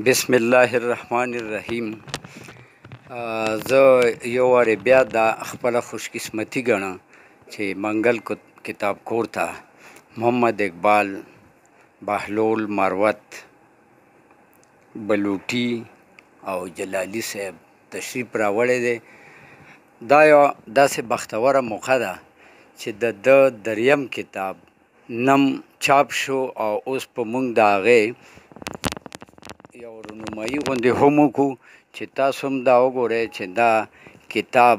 بسم الله الرحمن الرحیم. زه یو وارې بیا دا خپله خوشقسمتي ګڼم چې منګل کتاب کور ته محمد اقبال بهلول مروت بلوټي او جلالی صاحب تشریف راوړی دی. دا یو داسې بختوره موقع ده چې د ده دریم کتاب نم چاپ شو او اوس په موږ د هغې یو رونمایي غوندې هم وکړو چې تاسو هم دا وګورئ چې دا کتاب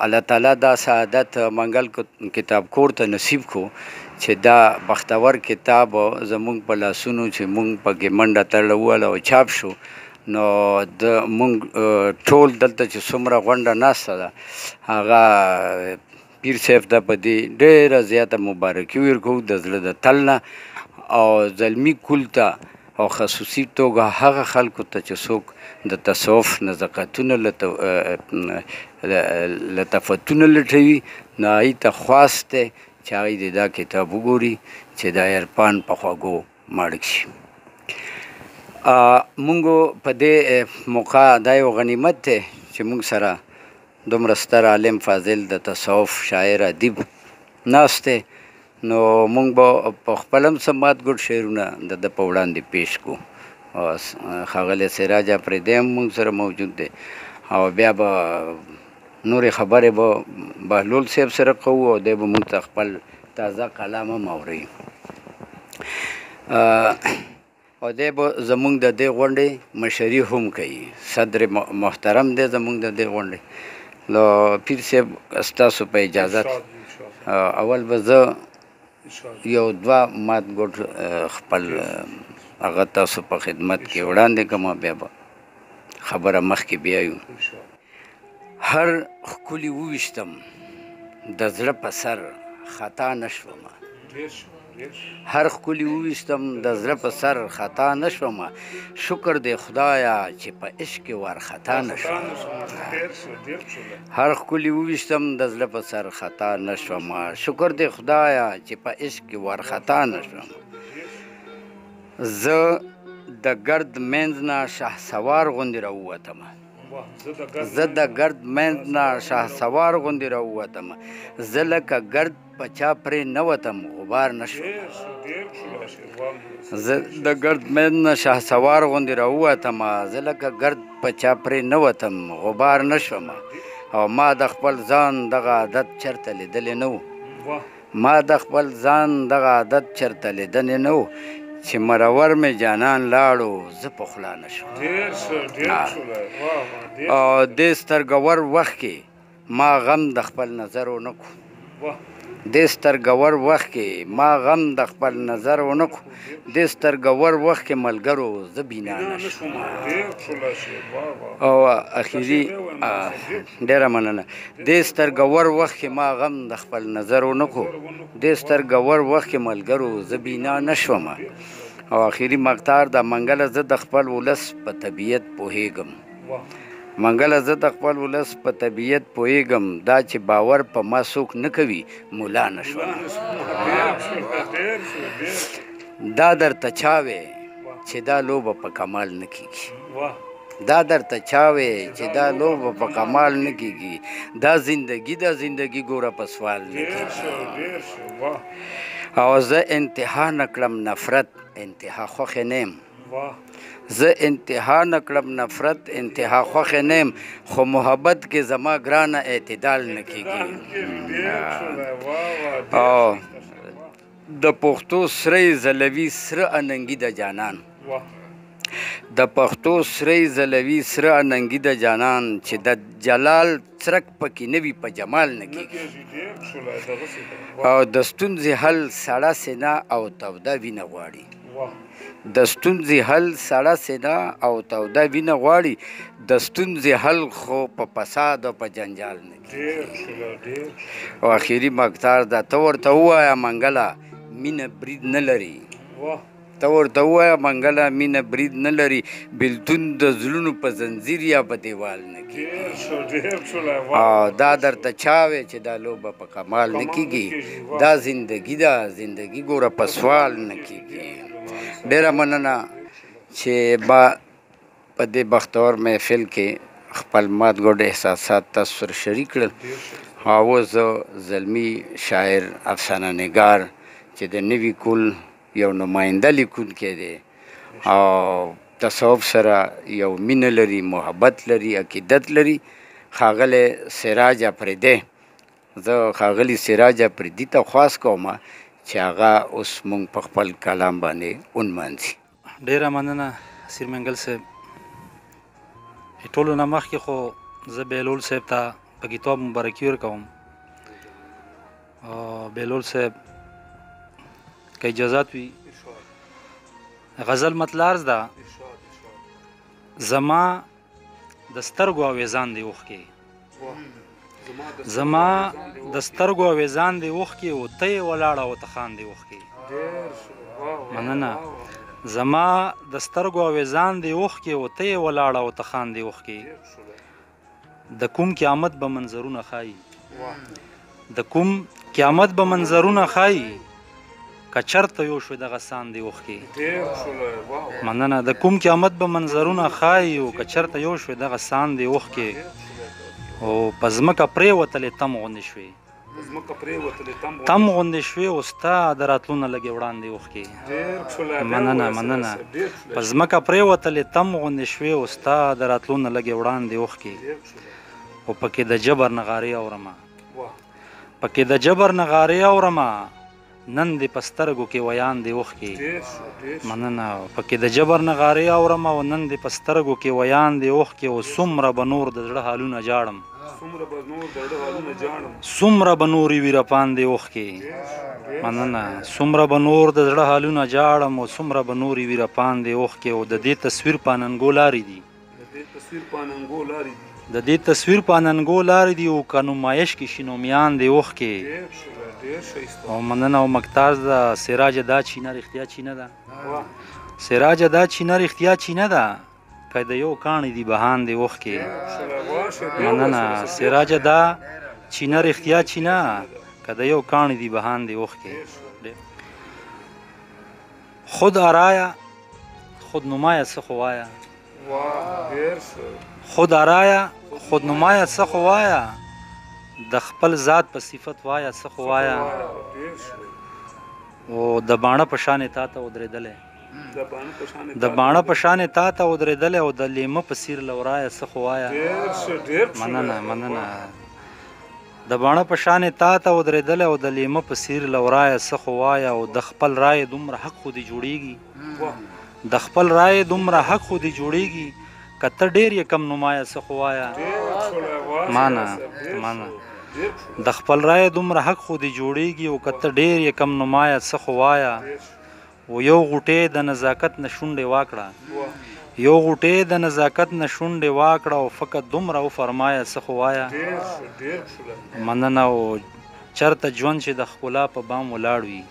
الله تعالی دا سعادت منګل کتاب کور ته نصیب کو چې دا بختور کتاب زموږ په لاسونو چې موږ پکې منډه تړله ووهله او چاپ شو. نو د موږ ټول دلته چې څومره غونډه ناسته ده هغه پیر صاحب ته په دې ډېره زیاته مبارکي ورکوو د زړه د تل نه، او زلمي کول ته او خصوصي توګه هغه خلکو ته چې څوک د تصوف نزاکتونه لطافتونه لټوي، نو هغوی ته خواست دی چې هغوی دې دا کتاب وګوري چې د عرفان په خوږو ماړه شي. موږ په دې موقع دا یو غنیمت دی چې موږ سره دومره ستر عالم فاضل د تصوف شاعر ادیب ناست دی، نو موږ به په خپل هم څه مات ګډ شعرونه د ده په وړاندې پیش کړو. ښاغلی سراج اپریدی هم موږ سره موجود دی او بیا به نورې خبرې به بهلول صاحب سره کوو او دی به موږ ته خپل تازه قلم هم اوري او دی به زموږ د دې غونډې مشري هم کوي. صدر محترم دی زموږ د دې غونډې. نو پیر صاحب ستاسو په اجازت اول به زه یو دوه مات ګوټ خپل هغه تاسو په خدمت کې وړاندې کوم، بیا به خبره مخکې بیایو. هر ښکلي وویشتم د زړه په سر خطا نه شومه، هر ښکلي وویشتم د زړه په سر خطا نه شومه، شکر دی خدایا چې په عشق کې وارخطا نه شوم. هر ښکلي وویشتم د زړه په سر خطا نه شومه، شکر دی خدایا چې په عشق کې وارخطا نه شوم. زه د ګرد منځ نه شهسوار غوندې راووتمه، زه د ګرد منځ نه شهسوار غوندې راووتم، زه لکه ګرد په چا پرې نه وتم غبار نه شوم. زه د ګرد منځ نه شهسوار غوندې راووتم، زه لکه ګرد په چا پرې نه وتم غبار نه شوم. او ما د خپل ځان دغه عادت چېرته لیدلی نه و، ما د خپل ځان دغه عادت چېرته لیدلی نه و چې مرور مې جانان لاړو زه په خوله نه شوم. او دې سترګور وخت کې ما غم د خپل نظر ونه کړو، دې سترګور وخت کې ما غم د خپل نظر ونه کړو، دې سترګور وخت کې ملګرو زه بینا نه شوم. او اخري ډېره مننه. دې سترګور وخت کې ما غم د خپل نظر ونه کړو، دې سترګور وخت کې ملګرو زه بینا نه شوم. او اخري مقدار دا منګله زه د خپل ولس په طبیعت پوهېږم، منګله زه د خپل ولس په طبیعت پوهېږم، دا چې باور په ما څوک نه کوي ملا نه شوم. دا درته چا وی چې دا لوبه په کمال نه کېږي، دا درته چا وی چې دا لوبه په کمال نه کېږي، دا زندګي دا زندګي ګوره په سوال نه کېږي. او زه انتها نه کړم نفرت انتها خوښې نه یم، زه انتها نه کړم نفرت انتها خوښې نه یم، خو محبت کې زما ګرانه اعتدال نه کېږي. او د پښتو سرې ځلوي سره اننګي د جانان، د پښتو سرې ځلوي سره اننګي د جانان، چې د جلال څرک پکې نه وي په جمال نه کېږي. او د ستونزې حل سړه سینه او توده وینه غواړي، د ستونزې حل سړه سینه او توده وینه غواړي، د ستونزې حل خو په فساد او په جنجال نه کېږي. او اخري مقدار دا ته ورته ووایه منګله مینه برید نه لري، ته ورته ووایه منګله مینه برید نه لري، بېلتون د زړونو په زنځیر یا په دیوال نه کېږي. او دا درته چا وی چې دا لوبه په کمال نه کېږي، دا زندګي ده زندګي ګوره په سوال نه کېږي. ډېره مننه. چې با په دې بختور محفل کې خپل مات ګډ احساسات تاسو سره شریک کړل. او زه زلمی شاعر افسانه نګار چې د نوي کول یو نماینده لیکونکی دی او تصوف سره یو مینه لري، محبت لري، عقیدت لري، ښاغلی سراج اپریدی. زه ښاغلي سراج اپریدي ته خواست کوم چې هغه اوس موږ په خپل کلام باندې ونمانځي. ډېره مننه اسیر منګل صاحب. ټولو نه مخکې خو زه بهلول صاحب ته په کتاب مبارکي ورکوم. بهلول صاحب که اجازت وي غزل مطلع عرض ده. زما د سترګو اویزان دی اوښکې، زما د سترګو اویزان دی اوښکې، او ته یې ولاړه او ته خاندې اوښکې. مننه. زما د سترګو اویزان دی اوښکې، او ته یې ولاړه او ته خاندې اوښکې. د کوم قیامت به منظرونه ښایي، د کوم قیامت به منظرونه ښایي، که چرته یو شوې دغه سان دی اوښکې. مننه. د کوم قیامت به منظرونه ښایي، او که چرته یو شوې دغه سان دی اوښکې. او په ځمکه پرېوتلې تم غوندې شوې، تم غوندې شوې، او ستا د راتلو نه لږې وړاندې اوښکې. مننه مننه. په ځمکه پرېوتلې تم غوندې شوې، او ستا د راتلو نه لږې وړاندې اوښکې. او پکې د جبر نغارې اورمه، پکې د جبر نغارې اورمه، نن دې په سترګو کې ویاندې اوښکې. مننه. پکې د جبر نغارې اورمه، او نن دې په سترګو کې ویاندې اوښکې. او څومره به نور د زړه حالونه جاړم، څومره به نورې وي رپاندې اوښکې. مننه. څومره به نور د زړه حالونه جاړم، او څومره به نورې وي رپاندې اوښکې. او د دې تصویر په اننګو لارې دي، د دې تصویر په اننګو لارې دي، او که نمایش کې شي نو میان دی اوښکې. او مننه. او مکتاز ده سراج دا چینه رښتیا چینه ده، سراج دا چینه رښتیا چینه ده، که د یو کاڼي دی بهان دی اوښکې. مننه. سراج دا چینه رښتیا چینه، که د یو کاڼي دی بهان دی اوښکې. خود ارایا خود نمایه څه خو وایه، خود ارایا خود نمایه څه خو وایه، د خپل ذات په صفت وایه څه خو وایه. او د باڼه په شان تا ته ودرېدلی، د باڼه په شان تا ته ودرېدلی، او د لیمه په سیر له ورایه څه خو وایه. مننه مننه. د باڼه په شان تا ته ودرېدلی، او د لیمه په سیر له ورایه څه خو وایه. او د خپل رایې دومره حق خو دې جوړېږي، د خپل رایې دومره حق خو دې جوړېږي، که ته ډېر یې کم نمایه څه خو وایه. مانه مانه. د خپل رایې دومره حق خو دې جوړېږي، او که ته ډېر یې کم نمایه څه خو وایه. او یو غوټې د نزاکت نه شونډې واکړه، یو غوټې د نزاکت نه شونډې واکړه، او فقط دومره وفرمایه څه خو وایه. مننه. او چرته ژوند چې د ښکلا په بام ولاړ وي،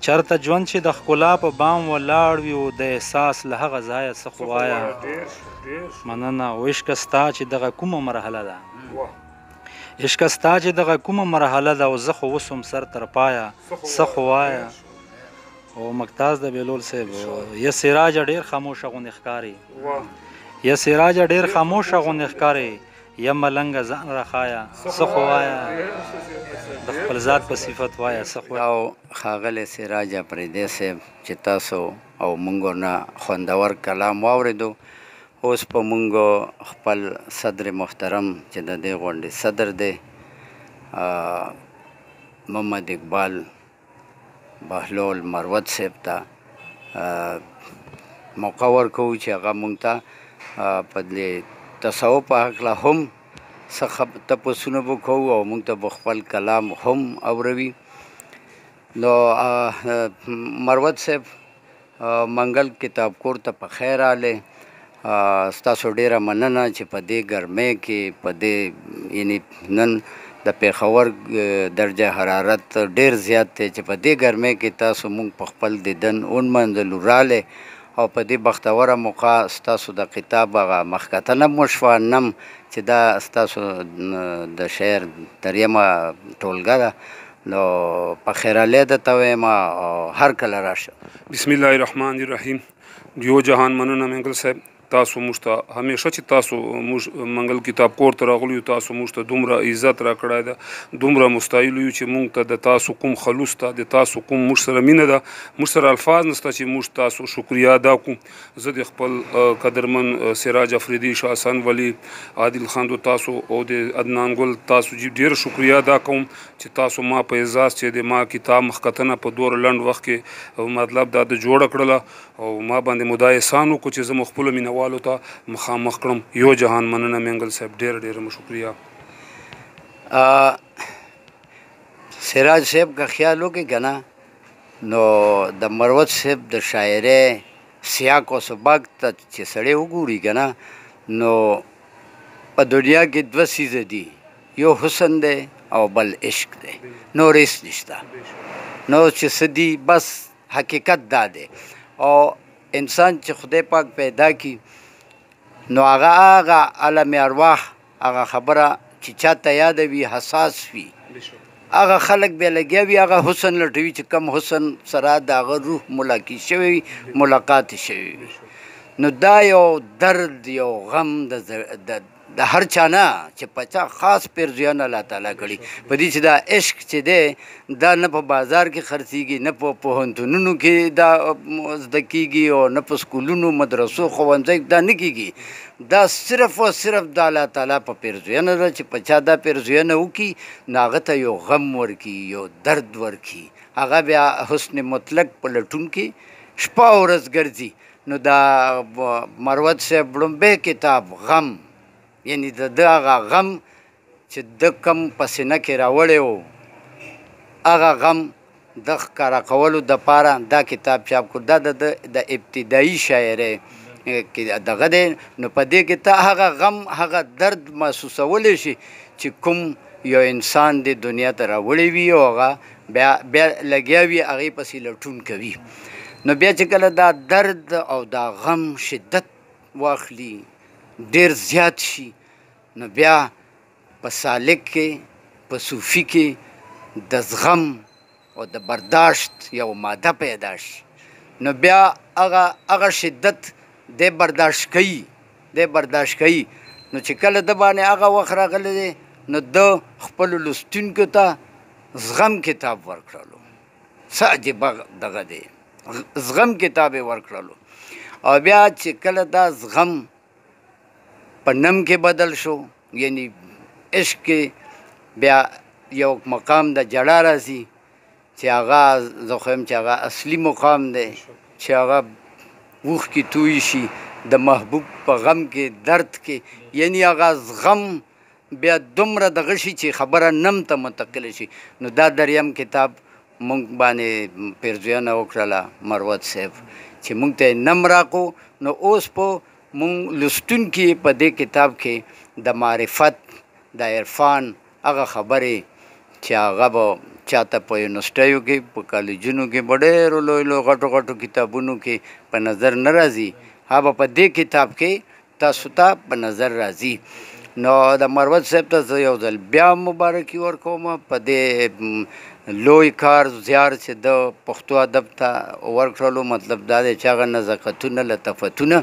چرته ژوند چې د ښکلا په بام ولاړ وي، او د احساس له هغه ځایه څه خو وایه. مننه. او عشق ستا چې دغه کومه مرحله ده، عشق ستا چې دغه کومه مرحله ده، او زه خو اوس هم سر تر پایه څه خو وایه. او مکتاز د بهلول صاحب یه سراج ډېر خاموشه غوندې ښکاري، یه سراج ډېر خاموشه غوندې ښکاري، یه ملنګه ځان راښایه څه خو وایه، د خپل ذات په صفت وایه څه خو. او ښاغلی سراج اپریدی صاحب چې تاسو او مونږ نه خوندور کلام واورېدو، اوس په مونږ خپل صدر محترم چې د دې غونډې صدر دی محمد اقبال بهلول مروت صاحب ته موقع ورکوو چې هغه مونږ ته په دې تصوف په هکله هم څه تپوسونه به کوو او مونږ ته به خپل کلام هم اوروي. نو مروت صاحب منګل کتاب کور ته په خیر راغلی. ستاسو ډېره مننه چې په دې ګرمۍ کې په دې یعنی نن د پېښور درجه حرارت ډېر زیات دی، چې په دې ګرمۍ کې تاسو مونږ په خپل دیدن ونمانځلو راغلی او په دې بختوره موقع ستاسو د کتاب هغه مخکتنه هم وشوه، نم چې دا ستاسو د شعر درېیمه ټولګه ده. نو په خیرالی درته وایم او هر کله راشه. بسم الله الرحمن الرحیم. یو جهان مننه منګل صاحب، تاسو موږ ته همیشه چې تاسو موږ منګل کتاب کور ته راغلي یو، تاسو موږ ته دومره عزت راکړی ده، دومره مستایل یو چې موږ ته د تاسو کوم خلوص ته، د تاسو کوم موږ سره مینه ده، موږ سره الفاظ نشته چې موږ تاسو شکریا ادا کړو. زه د خپل قدرمن سراج افریدي، شاه حسن ولی، عادل خان دو تاسو او د عدنان ګل تاسو جی ډېر شکریا ادا کوم چې تاسو ما په اعزاز چې د ما کتاب مخکتنه په دوره لنډ وخت کې مطلب دا د جوړه کړله او ما باندې مو دا احسان وکړو چې زه مو خپلو مینهوالو ته مخامخ کړم. یو جهان مننه منګل صاحب، ډېره ډېره مو شکریا. سراج صاحب که خیال وکړي که نه، نو د مروت صاحب د شاعرۍ سیاق او سباق ته چې سړی وګوري که نه، نو په دنیا کې دوه څیزه دي، یو حسن دی او بل عشق دی، نور هېڅ نشته. نو چې څه دي بس حقیقت دا دی. او انسان چې خدای پاک پیدا کی، نو هغه هغه عالم ارواح هغه خبره چې چاته یاده وي، حساس وي، هغه خلک بیا لګیا وي هغه حسن لټوي چې کم حسن سره د هغه روح ملاقات شوی وي، ملاقات شوی وي. نو دا یو درد، یو غم د د هر چا نه چې په چا خاص پیرزویان الله تعالی کړي په دې چې دا عشق چې دی دا نه په بازار کې خرڅېږي، نه په پوهنتونونو کې دا زده کېږي، او نه په سکولونو، مدرسو، ښوونځیو دا نه کېږي. دا صرف او صرف د الله تعالی په پیرزوینه ده چې په چا دا پیرزوینه وکړي، نو هغه ته یو غم ورکړي، یو درد ورکړي، هغه بیا حسن مطلق په لټون کې شپه او ورځ ګرځي. نو دا مروت صاحب لومبی کتاب غم، یعنی د ده هغه غم چې ده کم په سینه کې راوړی و، هغه غم د ښکاره کولو دپاره دا کتاب چاپ کړو. دا د ده د ابتدایي شاعرۍ کې دغه دی. نو په دې کې ته هغه غم، هغه درد محسوسولی شي چې کوم یو انسان دې دنیا ته راوړی وي او هغه بیا بیا لګیا وي، هغې پسې لټون کوي. نو بیا چې کله دا درد او دا غم شدت واخلي، ډیر زیات شي، نو بیا په سالک کې، په صوفي کې د زغم او د برداشت یو ماده پیدا شي. نو بیا هغه هغه شدت دی برداشت کوي، دی برداشت کوي. نو چې کله د باندې هغه وخت راغلی دی، نو ده خپلو لوستونکو ته زغم کتاب ورکړلو. څه عجیبه دغه دی، زغم کتاب یې ورکړلو. او بیا چې کله دا زغم په نم کې بدل شو، یعنی عشق کې بیا یو مقام د جړا راځي چې هغه زه خو یم چې هغه اصلي مقام دی، چې هغه اوښکې توی شي د محبوب په غم کې، درد کې، یعنی هغه زغم بیا دومره دغه شي چې خبره نم ته منتقله شي. نو دا دریم کتاب مونږ باندې پیرزوینه وکړله مروت صاحب چې مونږ ته یې نم راکړو. نو اوس په مونږ لوستونکي په دې کتاب کې د معرفت، د عرفان هغه خبرې چې هغه به چاته په یونیورسټیو کې، په کالجونو کې، په ډېرو لوی لوی غټو غټو کتابونو کې په نظر نه راځي، هغه په دې کتاب کې تاسو ته په نظر راځي. نو د مروت صاحب ته زه یو ځل بیا مبارکي ورکوم په دې لوی کار زیار چې د پښتو ادب ته ورکړلو. مطلب دا دی چې هغه نزاکتونه، لطافتونه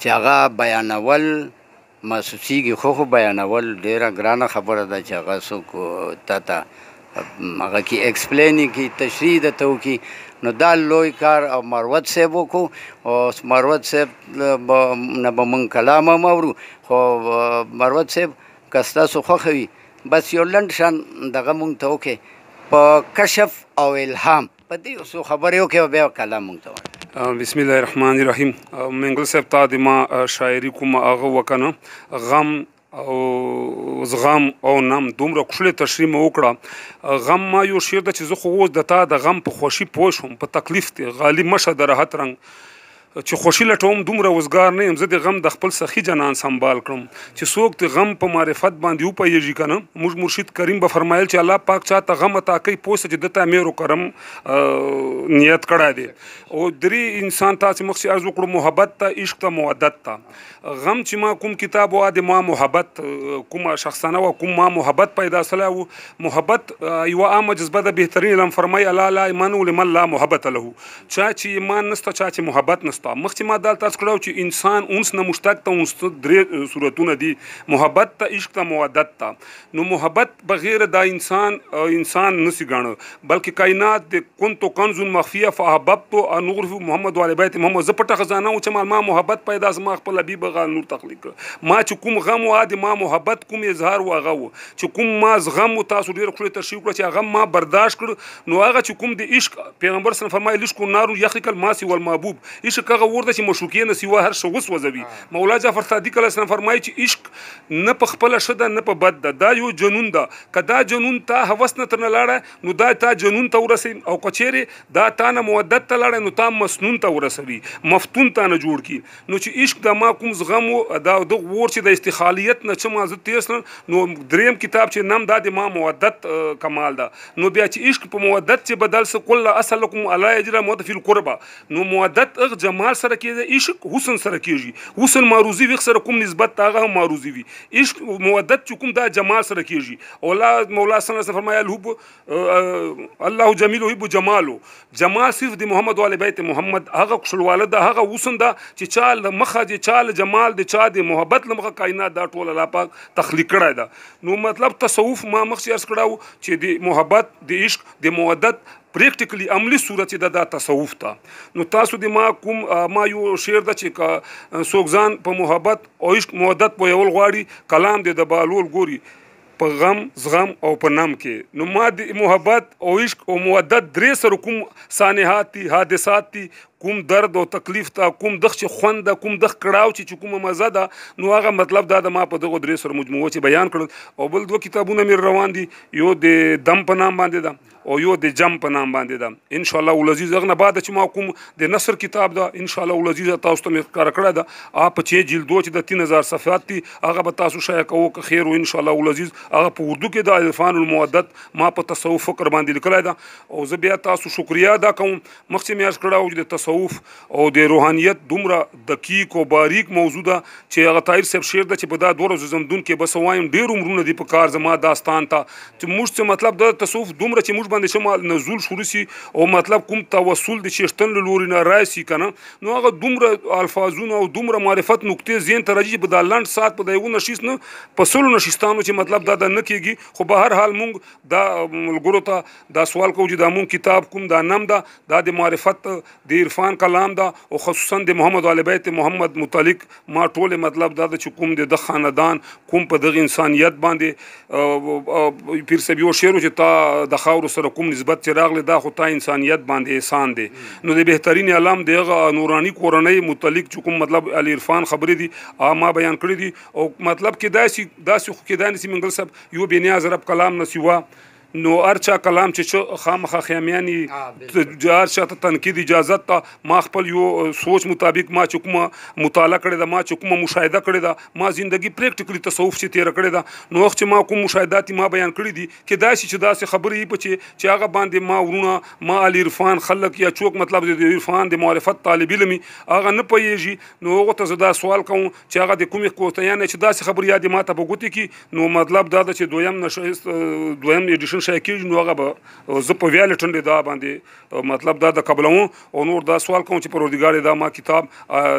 چې هغه بیانول محسوسېږي، خو بیانول ډېره ګرانه خبره ده چې هغه څوک تا ته هغه کې explain یې کړي، تشریح درته وکړي. نو دا لوی کار او مروت صاحب وکړو. او مروت صاحب نه به مونږ کلام هم اورو. خو مروت صاحب که ستاسو خوښه وي، بس یو لنډ شان دغه مونږ ته وکړئ په کشف او الهام، په دې یو څو خبرې وکړئ او بیا کلام مونږ ته وکړئ. بسم الله الرحمن الرحیم. منګل صاحب تا د ما شاعري کومه هغه وکنه، غم او زغم او نم دومره کښلې تشریح مې وکړه. غم ما یو شعر ده چې زه خو اوس د تا د غم په خوښي پوه شوم، په تکلیف دی غالي مشه د راحت رنګ. چې خوشي لټوم دومره وزګار نه یم، زه د غم د خپل سخي جانان سنبال کړم. چې څوک د غم په معرفت باندې وپوهېږي که نه، موږ مرشد کریم به فرمایل چې الله پاک چا ته غم عطا کوي پوه سه چې ده ته مېر و کرم نیت کړی دی. او درې انسان تاسې مخکې عرض وکړو، محبت ته، عشق ته، مودت ته. غم چې ما کوم کتاب وه د ما محبت کومه شخصانه وه، کوم ما محبت پیدا سلی و. محبت یوه عامه جذبه ده، بهترین علم فرمایي الله لا ایمان لمن لا محبت له، چا چې ایمان نسته چا چې محبت نسته. مخکې ما دلته عرض کړی چې انسان انس نه مشتق ته انس درې صورتونه دي، محبت ته، عشق ته، مودت ته. نو محبت بغیر دا انسان انسان نسی ګاڼه، بلکې کائنات د کنت کنز مخفیه فاحببت ان اغرف محمد وعلى بیت محمد. زه پټه خزانه وم چې ما محبت پیدا زما خپل حبیب هغه نور تخلیق کړ. ما چې کوم غم و د ما محبت کوم اظهار و هغه و، چې کوم ما زغم و تاسو ډېر ښکلې تشریح کړه چې هغه ما برداشت کړ. نو هغه چې کوم د عشق پیغمبر صلی فرمایي عشق النار یخرق الماس والمحبوب، عشق هغه اور ده چې مشوکې نه سیوا هر څه وسوځوي. مولا جعفر صادق علیه السلام فرمایي چې عشق نه په خپله ښه ده نه په بد ده، دا یو جنون ده. که دا جنون تا هوس نه ترنه لاړه نو دا تا جنون ته ورسوي، او که چېرې دا تا نه مودت ته لاړه نو تا مسنون ته ورسوي، مفتون تا نه جوړ کړي. نو چې عشق د ما کوم زغم و دا دغه اور چې د استخالیت نه چې ما زه تېر سلم، نو دریم کتاب چې نم دا د ما مودت کمال ده. نو بیا چې عشق په مودت چې بدل سه، کل اصلکم علی اجر مودت فی القربه، نو مودت هغه جمال سره کېږي، عشق حسن سره کېږي. حسن معروضي وي سره کوم نسبت ته هغه هم معروضي وي. عشق مودت چې کوم دا جمال سره کېږي. او الله مولا صلی الله علیه وسلم فرمایي الحب الله جمیل يحب جماله، جمال صرف د محمد وعلى بیت محمد هغه کښلواله ده، هغه حسن ده چې چا له مخه د چا له جمال د چا د محبت له مخه کائنات دا ټول الله پاک تخلیق کړی ده. نو مطلب تصوف ما مخکې عرض کړی و چې د محبت، د عشق، د مودت پریکټیکلی عملی صورت چې دا تصوف ته. نو تاسو د ما کوم ما یو شعر ده چې که څوک ځان په محبت او عشق مودت پوهول غواړي، کلام دې د بالول ګوري په غم، زغم او په نم کې. نو ما د محبت او عشق او مودت درې سره کوم سانحات دي، حادثات دي، کوم درد او تکلیف ته، کوم دغ چې خوند ده، کوم دغ کړاو چې کومه مزه ده، نو هغه مطلب دا د ما په دغو درې سره مجموعه چې بیان کړل. او بل دوه کتابونه مې روان دي، یو د دم په نام باندې ده او یو د جم په نام باندې ده. ان شاء الله العزیز هغه نه بعد چې ما کوم د نثر کتاب ده ان شاء الله العزیز تاسو ته مې ښکاره کړی ده، هغه په چې جلدو چې د 3000 صفحات دي هغه به تاسو شایع کوو که خیر و ان شاء الله العزیز. هغه په اردو کې د عرفان المودت ما په تصوف فکر باندې لیکلی ده. او زه بیا تاسو شکریه ادا کوم، مخکې مې عرض کړی و چې د تصوف او د روحانیت دومره دقیق او باریک موضوع ده چې هغه طاهر صاحب شعر ده چې په دا دوه ورځو زمدون کې بس وایم ډېر عمرونه دي په کار زما داستان ته، چې موږ څه مطلب د تصوف دومره چې موږ باندې شمال نزول شروع سي او مطلب کوم توسل د چښتن له لوري نه راسي که نه، نو هغه دومره الفاظونه او دومره معرفت نقطې ذهن ته راځي چې په دا لنډ ساعت په دا یو نشست نه په سلو نشستانو چې مطلب دا ده نه کېږي. خو به هر حال موږ دا ملګرو ته دا سوال کوو چې دا موږ کتاب کوم دا نم ده، دا د معرفت د عرفان کلام ده او خصوصا د محمد آل بیت محمد متعلق ما ټول مطلب دا ده چې کوم د خاندان کوم په دغه انسانیت باندې پیر صاحب یو شعر چې تا د خاورو سره کوم نسبت چې راغلی دا خو تا انسانیت باندې احسان دی. نو د بهترین علم د هغه نوراني کورنۍ متعلق چې کوم مطلب العرفان خبرې دي ما بیان کړې دي. او مطلب کې داسې خو کېدای نسي منګل صاحب یو بې نیاز رب کلام نه سوا، نو هر چا کلام چې خامخا خیامیان هر چا ته تنقید اجازت ته ما خپل یو سوچ مطابق ما چې کومه مطالعه کړې ده، ما چې کومه مشاهده کړې ده، ما زندگی پریکټیکلی تصوف چې تېره کړې ده، نو وخت چې ما کوم مشاهدات ما بیان کړي دي کې داسې چې داسې خبرې یې په چې هغه باندې ما وروڼه ما العرفان خلک یا څوک مطلب د عرفان د معرفت طالب علم هغه نه پوهېږي، نو هغو ته زه دا سوال کوم چې هغه د کومې کوتیانې چې داسې خبرې یادې ما ته په ګوتې کړي، نو مطلب دا ده چې دویم نشست دویم ایډیشن شایع کېږي نو هغه به زه په ویاړ ټنډې دا باندې مطلب دا د قبلوم. او نور دا سوال کوم چې پروردګار دا ما کتاب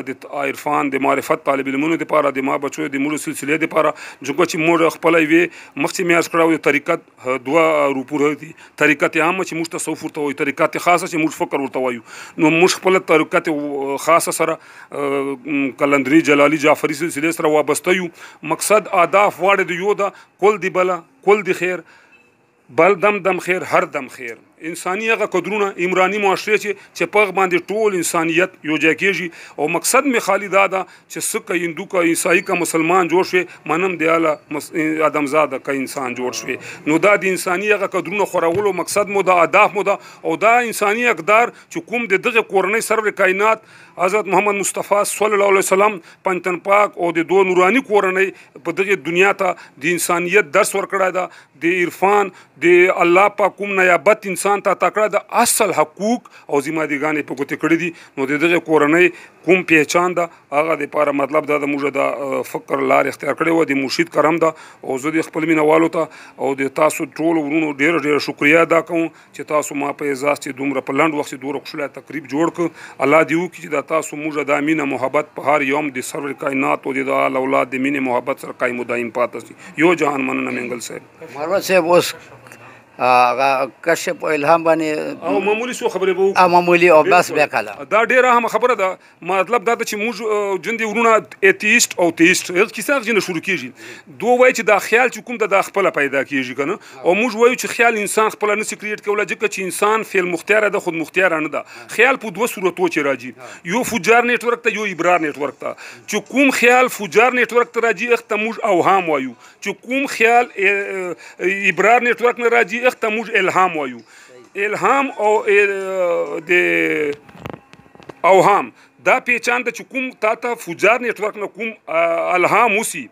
د عرفان د معرفت طالب علمونو دپاره د ما بچو د موږ سلسلې دپاره ځکه چې موږ خپله یوې مخکې مې عرض کړی و طریقت دوه روپوره دي، طریقت عامه چې موږ تصوف ورته وایو، طریقت خاصه چې موږ فکر ورته وایو. نو موږ خپله طریقت خاصه سره قلندري جلالي جعفري سلسلې سره وابسته یو. مقصد اهداف واړه د یو ده، کل دی بله کل دی خیر، بل دم دم خیر هر دم خیر. انساني هغه قدرونه عمراني معاشرې چې په هغه باندې ټول انسانیت یو ځای کېږي. او مقصد مې خالي دا ده چې سکه که هندو که عیسائی که مسلمان جوړ شوې، منم دی اله آدمزاده که انسان جوړ شوې. نو دا د انساني هغه قدرونه خورولو مقصد مو ده، اهداف مو ده. او دا انساني اقدار چې کوم د دغه کورنۍ سرور کائنات حضرت محمد مصطفی صلی الله علیه وسلم پنځتن پاک او د دوه نوراني کورنۍ په دغه دنیا ته د انسانیت درس ورکړی ده، د عرفان د الله پاک کوم نیابت انسان ته عطا کړی ده، اصل حقوق او ذمه دارګانې په ګوتې کړې دي. نو د دغه کورنۍ کوم پہچان ده هغه د پاره مطلب دا د موږ د فکر لار اختیار کړې و، د مرشد کرم ده. او زه د خپل مینوالو ته او د تاسو ټولو ورونو ډېره ډېره شکریه ادا کوم چې تاسو ما په اعزاز چې دومره په لنډ وخت کې دومره ښکلی تقریب جوړ کړ. الله دې وکړي چې دا تاسو موږ دا مینه محبت په هر یوم د سرور کائنات او د آل اولاد د مینې محبت سره قایم و دایم پاتې شي. یو جهان مننه منګل صاحب. مروت صاحب اوس هغه کشف او الهام باندې او معمولی څو خبرې به وکړو، معمولی او بس بیا کله دا ډېره اهمه خبره ده. مطلب دا ده چې موږ ژوندي ورونه ایتیست او تیست هغه کیسه هغه نه شروع کېږي. دوی وایي چې دا خیال چې کوم ده دا خپله پیدا کېږي که نه، او موږ وایو چې خیال انسان خپله نه سي create کولی، ځکه چې انسان فعل مختیاره ده، خود مختیاره نه ده. خیال په دوه صورتو چې راځي، یو فجار network ته، یو ابرار network ته. چې کوم خیال فجار network ته راځي هغه ته موږ اوهام وایو، چې کوم خیال ابرار network نه راځي هغه ته موږ الهام وایو. الهام او د اوهام دا پیچان ده چې کوم تا ته فجار network نه کوم الهام وسی،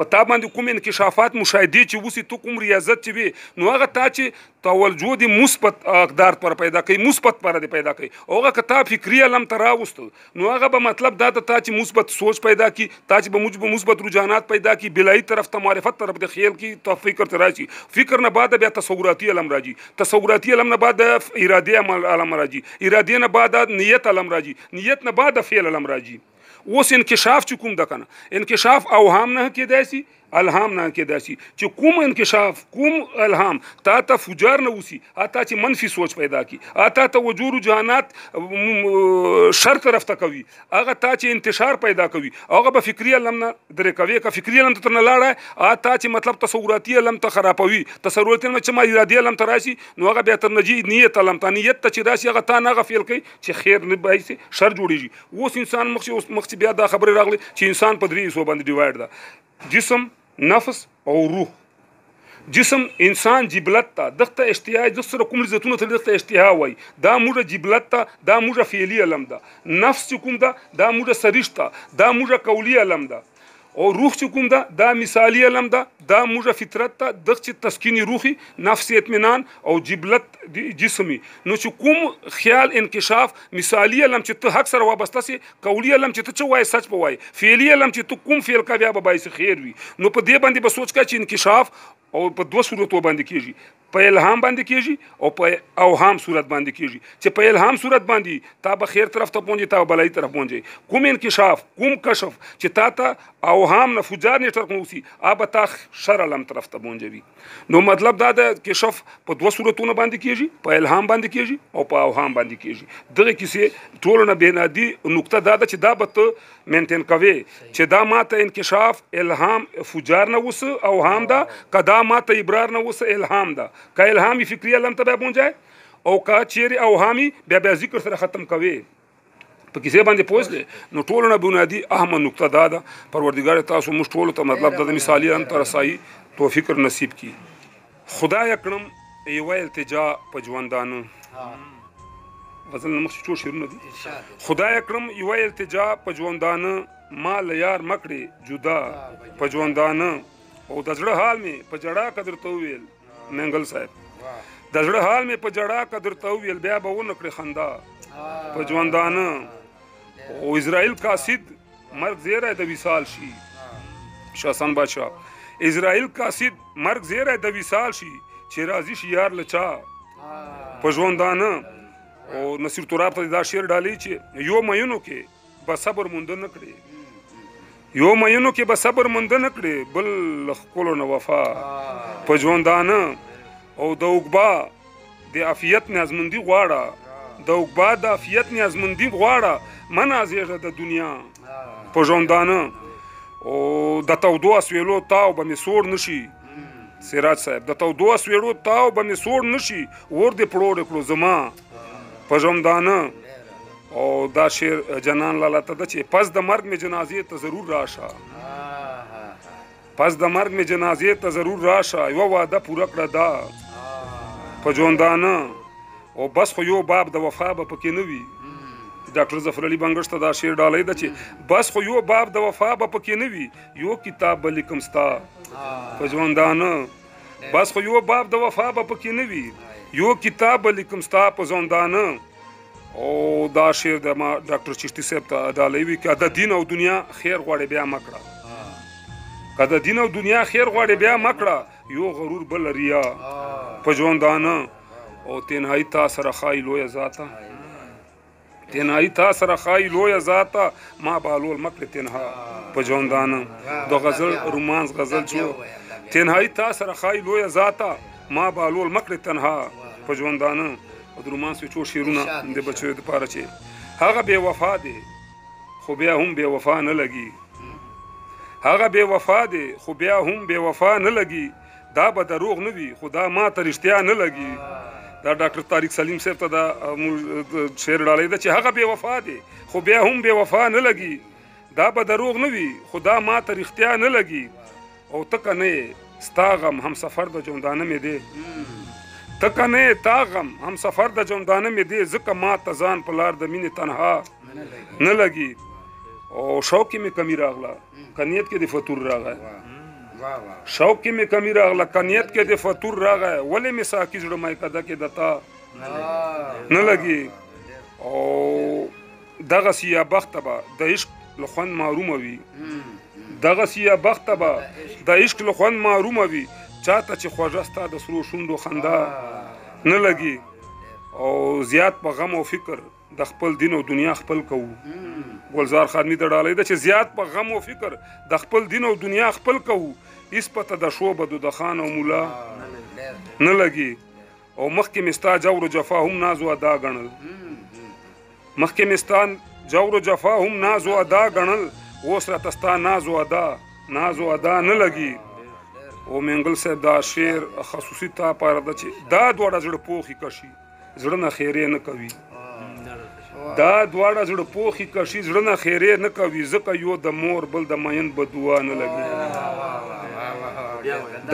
په تا باندې کوم انکشافات مشاهدې چې وسی، ته کوم ریاضت چې وي، نو هغه تا چې توجه دې مثبت اقدار پر پیدا کوي، مثبت پر دې پیدا کوي. او هغه که تا فکري علم ته راوستل، نو هغه به مطلب دا ده تا چې مثبت سوچ پیدا کی، تا چې به مثبت رجحانات پیدا کی، بلایي طرف ته معرفت طرف د خیال کی ته فکر ته راشي. فکر نه بعد بیا تصوراتي علم راځي، تصوراتي علم نه بعد ارادي علم راځي، ارادي نه بعد نیت علم راځي، نیت نه بعد فعل علم راځي. اوس انکشاف چې کوم ده کنه، انکشاف اوهام نه کېدای سي، الهام نه کېدای سي. چې کوم انکشاف کوم الهام تا ته فجار نه وسی، تا چې منفي سوچ پیدا کی، تا ته وجو رجحانات شر طرف ته کوي، هغه تا چې انتشار پیدا کوي، هغه به فکري علم نه درې کوي. که فکري علم ته ترنه لاړی، تا چې مطلب تصوراتي علم ته خرابوي، تصوراتي علم چې ما ارادي علم ته راشي، نو هغه بیا تر نجي نیت علم ته، نیت ته چې راشي هغه تا نه هغه فعل کوي چې خیر نه بایسي شر جوړیږي. اوس انسان مخکې بیا دا خبرې راغلې چې انسان په درې حصو باندې divide ده، جسم، نفس او روح. جسم انسان جبلت ته دغه اشتها د سره کوم لذتونه ته دغه اشتها وای، دا موږ جبلت ته، دا موږ فعلی علم ده. نفس چې کوم ده دا موږ سرشت ده، دا موږ قولی علم ده. او روح چې کوم ده دا مثالی علم ده، دا موږ فطرت ته دغه چې تسکین روحي، نفس اطمینان او جبلت جسمي. نو چې کوم خیال انکشاف مثالی علم چې ته حق سره وابسته سي، قولی علم چې ته څه وایې سچ به وایې، فعلی علم چې ته کوم فعل کوې بیا به باعث خیر وي. نو په دې باندې به سوچ کوه چې انکشاف او په دوه صورتو باندې کېږي، په الهام باندې کېږي او په اوهام صورت باندې کېږي. چې په الهام صورت باندې تا به خیر طرف ته پونځي، تا به بلایي طرف پونځي. کوم انکشاف کوم کشف چې تا ته اوهام نه فجار network نه وسی، هغه به تا شر علم طرف ته پونځوي. نو مطلب دا ده کشف په دوه صورتونو باندې کېږي، په الهام باندې کېږي او په اوهام باندې کېږي. دغه کیسې ټولو نه بنیادي نقطه دا ده چې دا به ته maintain کوې چې دا ماته انکشاف الهام فجار نه وسه اوهام ده، که دا ماته ابرار نه وسه الهام ده. که الهامي فکري علم ته بیا پونځای او که چیرې اوهامي بیا بیا ذکر سره ختم کوي. په کیسې باندې پوه شلې؟ نو ټولو نه بنیادي اهمه نقطه دا ده. پروردګار تاسو موږ ټولو ته مطلب دا د مثالي علم ته رسایي توفیق نصیب کړي. خدای کړم یوه التجا په ژوندانه، غزل نه مخکې څو شعرونه دي. خدای کړم یوه التجا په ژوندانه، ما له یار مه کړې جدا په ژوندانه. او د زړه حال مې په ژړا که درته وویل منګل صاحب، د زړه حال مې په ژړا که درته وویل، بیا به ونه کړې خندا په ژوندانه. او اسرائیل قاصد مرګ زیری د وصال شي، شاه بادشاه اسرائیل قاصد مرګ زیری د وصال شي، چې راضي شي یار له چا په ژوندانه. او نصیر تراب ته دا شعر ډالۍ چې یو میونو کې به صبر مونده نه کړې، یو میونو کې به صبر مونده نه کړې، بل له ښکلو نه وفا په ژوندانه. او د عقبا د عافیت نیازمندي غواړه، د عقبا د عافیت نیازمندي غواړه، مه نازېږه د دنیا په ژوندانه. او د تودو اسویلو تاو به مې سوړ نه شي، سراج صاحب د تودو اسویړو تاو به مې سوړ نشي، اور دې پړوړې کړو زما په ژوندانه. او دا شعر جنان لالا ته ده چې پس د مرګ مې جنازې ته ضرور راشه، پس د مرګ مې جنازې ته ضرور راشه، یوه وعده پوره کړه دا په ژوندانه. او بس خو یو باب د وفا به پکې نه وي. ډاکټر ظفر علي بنګش ته دا شعر ډالۍ ده چې بس خو یو باب د وفا به پکې نه وي، یو کتاب به لیکم ستا په ژوندانه. بس خو یو باب د وفا به پکې نه وي، یو کتاب به لیکم ستا په ژوندانه. او دا شعر د ما ډاکټر چشتي صاحب ته ډالۍ وي، که د دین او دنیا خیر غواړې بیا مه کړه، که د دین او دنیا خیر غواړې بیا مه کړه، یو غرور بل ریا په ژوندانه. او تنهایی تا سره ښایي لویه ذاته، تنهایی تا سره ښایي لویه ذاته، ما بالول مه کړې تنها په ژوندانه. د غزل رومانس غزل چې تنهایی تا سره ښایي لویه ذاته، ما بالول مه کړې تنها په ژوندانه. او د رومانس یو څو شعرونه د بچیو دپاره چې هغه بې وفا دی خو بیا هم بې وفا نه لګي، هغه بې وفا دی خو بیا هم بې وفا نه لګي، دا به دروغ نه وي خو دا ما ته رښتیا نه لګي. دا ډاکټر طارق سلیم صاحب ته دا شعر ډالۍ ده چې هغه بې وفا دی خو بیا هم بې وفا نه لګي، دا به دروغ نه وي خو دا ما ته رښتیا نه لګي. او ته که نه یې ستا غم هم سفر د ژوندانه مې دی، ته که نه یې تا غم هم سفر د ژوندانه مې دی، ځکه ما ته ځان په لار د مینې تنها نه لګي. او شوق کې مې کمی راغله، که نیت کې د فتور راغی، شوق کې مې کمی راغله، که نیت کې د فتور راغی، ولې مې ساقي زړه میکده کې د تا نه لګي. او دغسې یا بخته به د عشق له خوند محرومه وي، دغسې یا بخته به د عشق له خوند محرومه وي، چاته چې خوږه ستا د سرو شونډو خندا نه لګي. او زیات په غم او فکر د خپل دین او دنیا خپل کوو. ګلزار خادمي ته ډالۍ ده چې زیات په غم او فکر د خپل دین او دنیا خپل کوو، هیڅ پته د ښو بدو د خان او مولا نه لګي. او مخکې مې ستا جور و جفا هم ناز و ادا ګڼل، مخکې مې ستا جور و جفا هم ناز و ادا ګڼل، اوس راته ستا ناز و ادا ناز و ادا نه لګي. او منګل صاحب دا شعر خصوصي تا پاره ده چې دا دواړه زړه پوخي کشي زړه نه خیرې نه کوي، دا دواړه زړه پوخي کشي زړه نه خیرې نه کوي، ځکه یو د مور بل د مین بدعا نه لګي.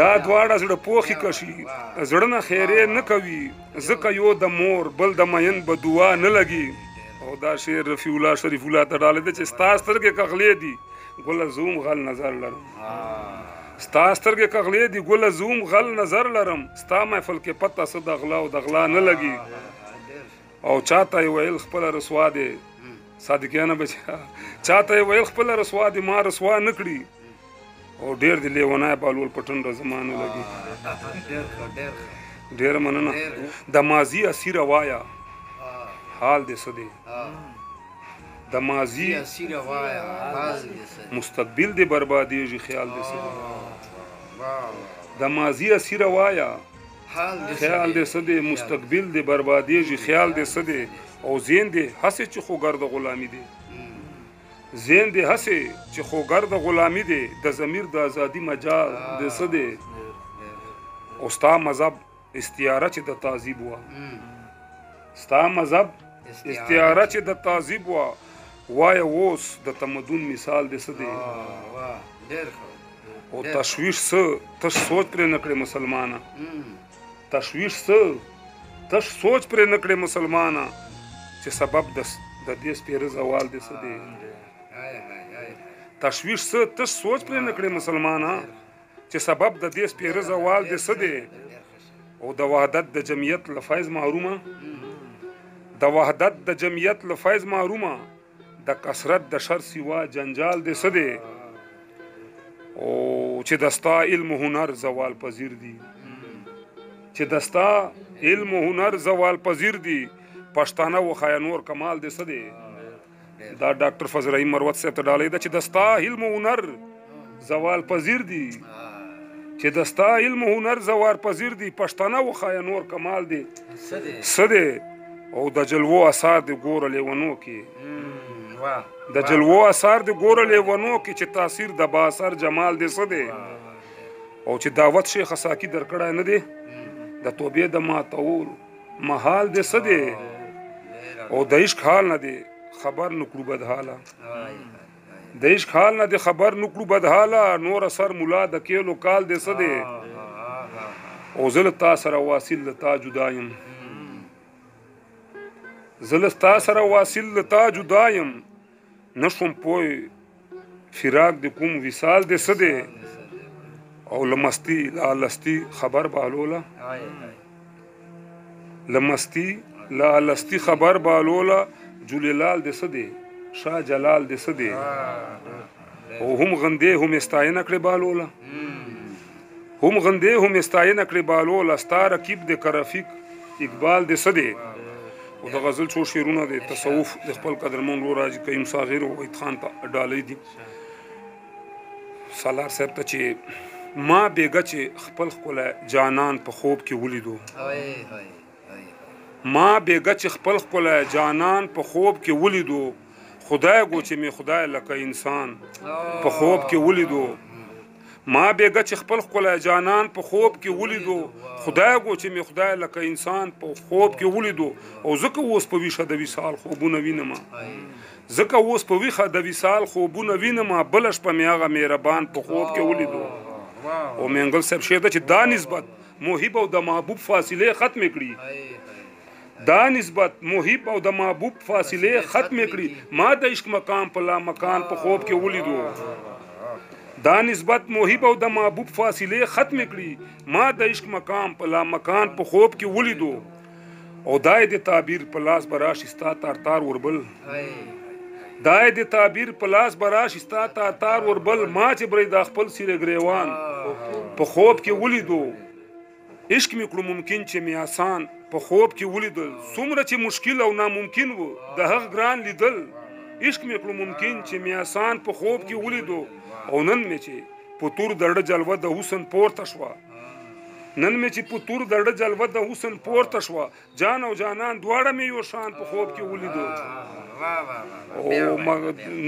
دا دواړه زړه پوخي کشي زړه نه خیرې نه کوي، ځکه یو د مور بل د مین بدعا نه لګي. او دا شعر رفیع الله شریف الله ته ډالۍ ده چې ستا سترګې کغلې دي ګله زه هم غل نظر لرم، ستا سترګې کغلې دي ګله زه هم غل نظر لرم، ستا محفل کې پته څه د غلا او د غلا نه لګي. او چاته یې ویل خپله رسوا دی صادقیانه بچیا، چاته یې ویل خپله رسوا دی ما رسوا نه کړي، او ډېر دې لیونی بالول په ټنډه زما نه لګي. ډېره مننه. د ماضي اسیره وایه حال دې څه دی، د ماضي مستقبل دې بربادېږي خیال دې څه دی، د ماضي اسیره وایه خیال دې څه دی، مستقبل دې بربادېږي خیال دې څه دی. او ذهن دې هسې چې خوګر د غلامي دی، ذهن دې هسې چې خوګر د غلامي دی، د ضمیر د ازادي مجال دې څه دی. او ستا مذهب استعاره چې د تعذیب وه، ستا مذهب استعاره چې د تعذیب وه، وایه اوس د تمدن مثال دې څه دی. او تشویش څه تش سوچ پرې نه کړې مسلمانه، تشویش څه تش سوچ پرې نه کړې مسلمانه، چې سبب د دې سپېره زوال دې څه دی. تشویش څه تش سوچ پرې نه کړې مسلمانه، چې سبب د دې سپېره زوال دې څه دی. او د وحدت د جمعیت له فیض محرومه، د وحدت د جمعیت له فیض محرومه، د کثرت د شر سوا جنجال دې څه دی. او چې د ستا علم و هنر زوال پذیر دي، چې د ستا علم و هنر زوال پذیر دي، پښتانه وښایه نور کمال دې څه دی. دا ډاکټر فضل رحیم مروت صاحب ته ډالۍ ده چې د ستا علم و هنر زوال پذیر دي، چې د ستا علم و هنر زوال پذیر دي، پښتانه وښایه نور کمال دې څه دی. او د جلوو اثار دې ګوره لیونو کې، د جلوو اثار دې ګوره لیونو کې، چې تاثیر د باثر جمال دې څه دی. او چې دعوت شیخ ساقي درکړی نه دی د توبې د ماتولو محال دې څه دی او د عشق حال نه دی خبر نکړو بدحاله، د عشق حال نه دی خبر نکړو بدحاله، نور اثر مولا د کېلو کال دې څه دی. او زه له تا سره واصل له تا جدا یم، زه له تا سره واصل له تا جدا یم، نه شوم پوه فراق د کوم وصال دې څه دی. او له مستی له الستی خبر بالوله، له مستی له الستی خبر بالوله، جلیلال دې څه دی شاه جلال دې څه دی. او هم غندې هم یې ستاینه کړې بالوله، هم غندې هم یې ستاینه کړې بالوله، ستا رقیب دې که رفیق اقبال دې څه دی. او د غزل څو شعرونه د تصوف د خپل قدرمن ورور حاجي قیوم صاغر او وحید خان ته ډالۍ دي. سالار صاحب ته چې ما بېګه چې خپل ښکلی جانان په خوب کې ولیدو، ما بېګه چې خپل ښکلی جانان په خوب کې ولیدو، خدای ګو چې مې خدای لکه انسان په خوب کې ولیدو. ما بېګه چې خپل ښکلی جانان په خوب کې ولیدو، خدای ګو چې مې خدای لکه انسان په خوب کې ولیدو. او ځکه اوس په ویښه د وصال خوبونه وینم، ځکه اوس په ویښه د وصال خوبونه وینم، بله شپه مې هغه مهربان په خوب کې ولیدو. او منګل صاحب شعر ده چې دا نسبت محب او د محبوب فاصلې ختمې کړي، دا نسبت محب او د محبوب فاصلې ختمې کړي، ما د عشق مقام په لا مکان په خوب کې ولیدو. دا نسبت محب او د محبوب فاصلې ختمې کړي، ما د عشق مقام په لا مکان په خوب کې ولیدو. او دا یې د تعبیر په لاس به راشي ستا تار تار وربل، دا یې د تعبیر په لاس به راشي ستا تار تار وربل، ما چې برې دا خپل سیرې ګریوان په خوب کې ولیدو. عشق مې کړو ممکن چې مې آسان په خوب کې ولیدل، څومره چې مشکل او ناممکن و د هغه ګران لیدل. عشق مې کړو ممکن چې مې آسان په خوب کې ولیدو. او نن مې چې په تور دړه جلوه د حسن پورته شوه، نن مې چې په تور دړه جلوه د حسن پورته شوه، جان او جانان دواړه مې یو شان په خوب کې ولیدو. او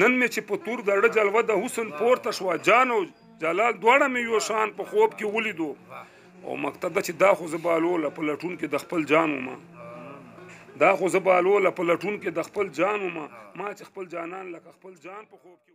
نن مې چې په تور دړه جلوه د حسن پورته شوه، جان او جلال دواړه مې یو شان په خوب کې ولیدو. او مکتب ده چې دا خو زه بالوله په لټون کې د خپل جان ومه، دا خو زه بالوله په لټون کې د خپل جان ومه، ما چې خپل جانان لکه خپل جان په خوب کې.